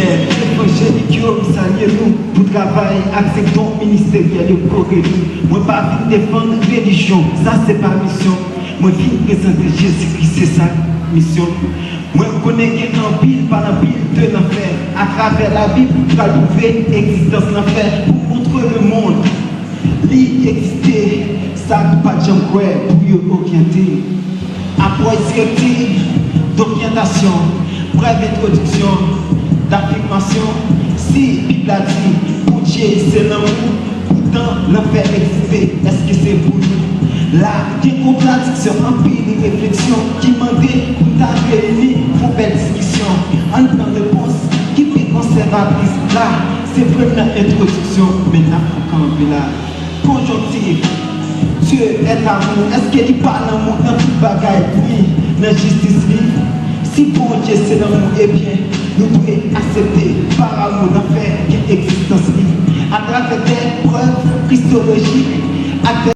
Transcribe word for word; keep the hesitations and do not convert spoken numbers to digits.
Evanjelik yo, m salye nou pou travay ak se don ministeryèl yo k kore nou. Mwen pa vin defann relijyon, sa se pa misyon. Mwen vin prezante Jezikri, se sa misyon m. Mwen konnen gen anpil, pa anpil de lanfè. Atravè Labib, m pral pwouve egzistans lanfè pou montre lemonn li egziste, sa k pa t janm kwè pou yo oryante. Apwòch direktiv, doryantasyon, brèv entwodiksyon, dafirmasyon. Si Bib la di Bondye se lanmou, poutan lanfè egziste, èske se pou nou? La, gen kontradiksyon, anpil refleksyon ki mande pou n ta reyini pou bèl diskisyon. Ann pran repons ki pi konsèvatris la, se vre nan entwodiksyon, men n ap kanpe la. Konjonktif, Dieu est amour. Èske li pa lanmou nan tout bagay li, nan jistis li? Si Bondye se lanmou, ebyen, nou dwe aksepte par amour lanfè gen egzistans li. Atravè de prèv kristolojik ak de